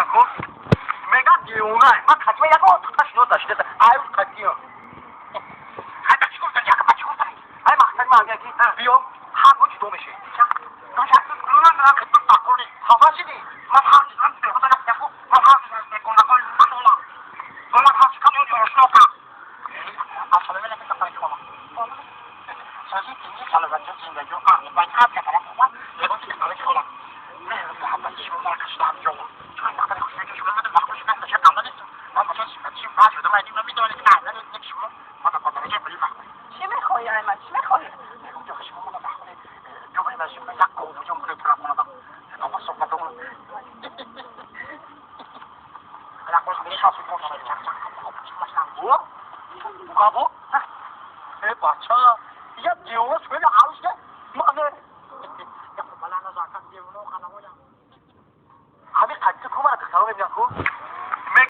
Мебинам ку, мегам девона. Ман катима ягон тута шинос нашида. Ай, катиям. Ай, чӣ гуфтан? Яка чӣ гуфтан? Ай, мақсади ман ҳамин ки биё, ҳар мо ҷудо мешем. Хафа шидӣ? Чӣ мехоҳӣ, Айман, чӣ мехоҳӣ? Бача, я девона шуд, арӯске мане. Ҳамин қатти ку, мана духтаро мебинам ку.